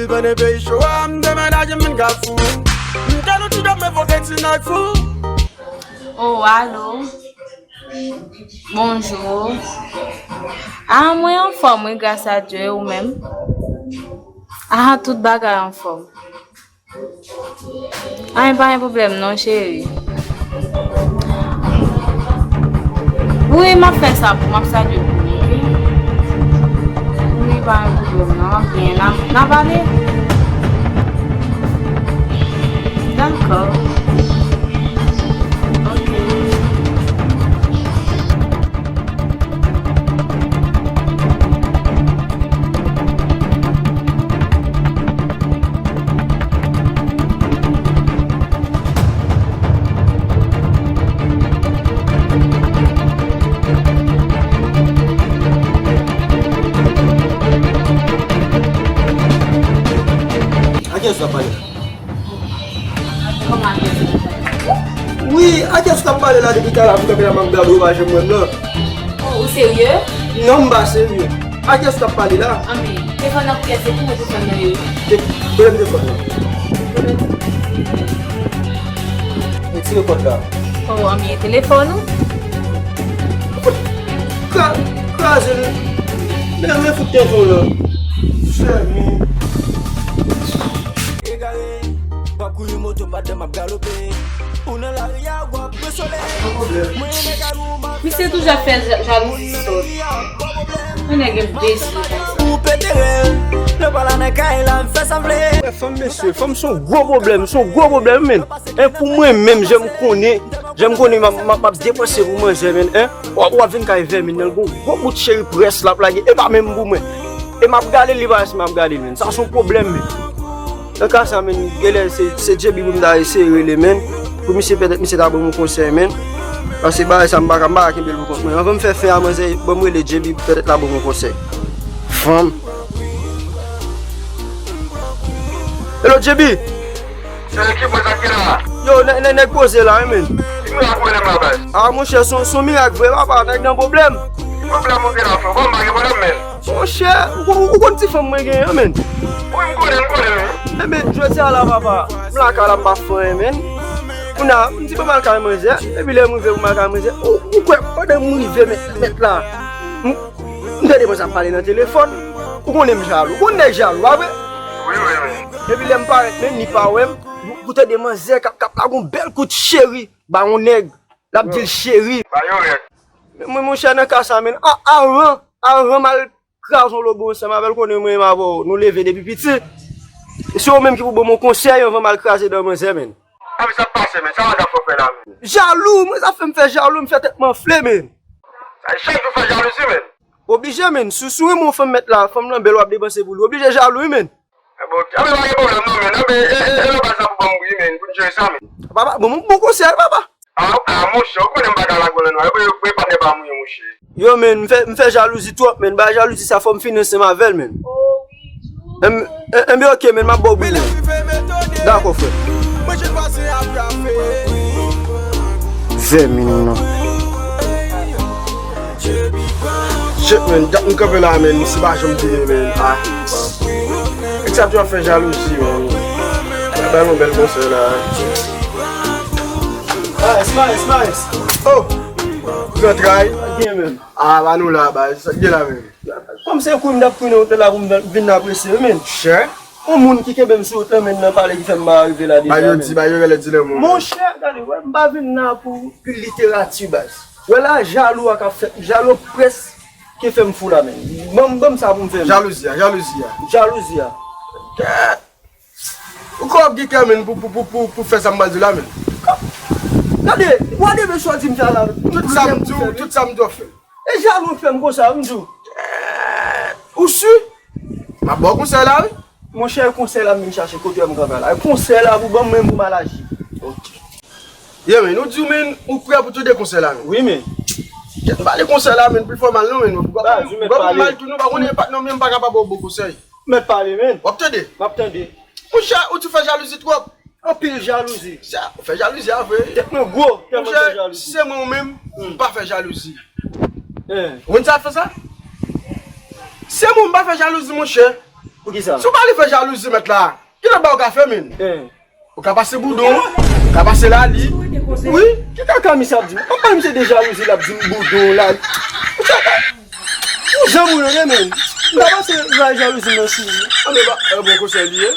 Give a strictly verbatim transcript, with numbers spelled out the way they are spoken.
Vin nan peyi cho a, m te mennaj m vin kafou. M te nan ti dòm, men fòk ti nèg fou. Oh, alo. Bonjou. Ah, mwen anfòm, wi, gras a Dye, ou menm? Ah, tout bagay anfòm. Anyen, pa gen pwoblèm non, cheri. Wi, m ap fè sa pou, m ap salye pou ou, wi. Wi, pa gen pwoblèm non, ok, n a, n a pale. Dakò. Ok. A kiyès w ap pale? Kòman a kiyès w ap pale? Wi, a kiyès w ap pale la depi talè a pou kanpe la m ap gade w pa janm wè m nan? Oh, ou serye? Non, m pa serye. A kiyès w ap pale la? Anben, telefòn nan pou kiyès se pou mwen pou fè m nan yo. Te, premye telefòn nan. Retire kòd la. Oh, anben, telefòn ou? Kra-, kraze l. Men, men fout tenten w lan. Sèmi. Egare, w ap kouri moto pandan m ap galope. Ou nan lari a, w ap pran solèy. Mwen renmen kay ou, m ap Misye toujou ap fè ja-, jalouzi sòt. Yon nèg enbesil konsa. Ou pete rèl, nou pa la nan kay la, m fè sa m vle. Wè, fanm, mesye, fanm se yon gwo pwoblèm, se yon gwo pwoblèm, men. E pou mwen menm, jan m konnen, jan m konnen m ap, m ap, m ap depanse pou manzè, men, en. W ap, w ap vin kay vèmin nan, l gon gwo bout cheri près l ap lage, e pa menm pou mwen. E m ap gade l, li pa wè si m ap gade l, men. Sa se yon pwoblèm, men. Nan ka sa, men, genlè se, se J B pou m ta eseye rele, men. Pou misye, petèt misye ta ban m yon konsèy, men. Paske bagay sa, m pa ka, m pa ka kenbe l pou kont mwen. Anvan m fè fen a manzè, ban m rele J B, petèt l a ban m yon konsèy. Fanm. Hello, J B! Se ekip mwen sa ki la. Yo, nè-, nè-, nèg poze la, wi, men. Ki mirak ou rele m la, baz? A, monchè, se yon, se yon mirak vre, papa, nèg nan pwoblèm. Ki pwoblèm ou gen la, frè? Bon, m pa gen pwoblèm, men. Monchè, ou, ou, ou konn ti fanm mwen genyen an, men? Wi, m konnen, m konnen, men. Enben, jodi a la, papa, m lakay la, m pa fè anyen, men. Kounye a, m di, bon, m al kay manzè, epi lè m rive pou m al kay manzè, ou, ou kwè, pandan m rive, mèt, mèt la, m, m tande manzè ap pale nan telefòn, ou konnen m jalou, ou konnen nèg jalou, pa vre? Wi, wi, wi. Epi lè m parèt, men, li pa wè m, pou, pou tande manzè k ap, k ap lage yon bèl kout cheri ba yon nèg, l ap di l cheri. Ba yo rèd. Men mwen, monchè, nan ka sa, men, a-, avan, avan m al kraze yon lobo ansanm avè l, konnen mwen menm avè w, nou leve depi piti. Se ou menm ki pou ban m yon konsèy anvan m al kraze dan manzè, men. A, men sa k pase, men? Sa manzè ap fè w fè la, men? Jalou, mwen sa fè m fè jalou, m fè tèt m anfle, men. Sa chak jou fè jalouzi, men. Oblije, men. Si, si w renmen yon fanm mèt la, fanm lan bèl, w ap depanse pou li. Oblije jalou, wi, men. Enben, ok. Enben, pa gen pwoblèm, non, men. Enben, e, e, e, lòt baz la pou ban m, wi, men, pou n jere sa, men. Papa, ban m yon bon konsèy, papa. A, a, monchè, ou konnen m pa ka lage w nan nwa. Epi, epi, patnè pa m ou ye, monchè. Yo, men, m fè, m fè jalouzi twòp, men. Ba jalouzi sa, fò m fini ansanm avè l, men. Em, em, enben, ok, men, m ap ba w pou ou. Dakò, frè. Vèmin nan. Shit, men, dat m kanpe la, men, misye pa janm vini, men. Ah. Nèg sa toujou ap fè jalouzi, men. Ba nou bèl konsèy la. Nice, nice, nice. Oh! Zantray. Sa k gen, men? Ah, ba nou la, baz. Sa k gen la, men? Kòm se kwi m t ap kwi nan otèl la pou m vin nan apresye, men. Chè? Yon moun ki kenbe m sou otèl, men, nan pale ki fè m pa rive la deja, men. Ba yo di, ba yo rele dilèm ou, men. Monchè, gade, wè, m pa vin la pou literati, baz. Wè la, jalou a k ap fèt, jalou près ki fè m fou la, men. Ban m, ban m sa pou m fè, men. Jalouzi a, jalouzi a. Jalouzi a. Kèt. Ou kwè w ap gen kè, men, pou, pou, pou, pou, pou fè sa m pral di w la, men? Gade, gade mesye w di m fè la. Tout sa m di w, tout sa m di w ap fè. E jalou k fè m konsa, m di w. Ou si? M ap ba w konsèy la, wi. Monchè, konsèy la m vin chache, kote w m kanpe la. E konsèy la pou ban m, men pou m al aji. Ok. Ye, men, ou di w, men, ou prè pou tande konsèy la, men. Wi, men. Kèt, m pale konsèy la, men, pi fò mal, non, men. Ou pa konn mal tou, non, pa konnen, pa, non, men m pa kapab ba w bon konsèy. Mèt pale, men. W ap tande? M ap tande. Monchè, ou di fè jalouzi twòp. Anpil jalouzi. Sa, ou fè jalouzi a vre. Tèt mwen gwo, tèlman fè jalouzi. Monchè, si se mwen ou menm, m pa fè jalouzi. Ou konn sa k fè sa? Se mwen, m pa fè jalouzi, monchè. Kisa? Si w pa vle fè jalouzi mèt la, ki lòt bagay ou ka fè, menn? Eh. Ou ka pase boudon, ou ka pase lali. Wi. Ki kaka misye ap di m? Papa misye de jalouzi l ap di m boudon, lali. Ou janm ou ye, menn. M ta pase lali, jalouzi nan chou. Anben, ba, e bon konsèy li ye.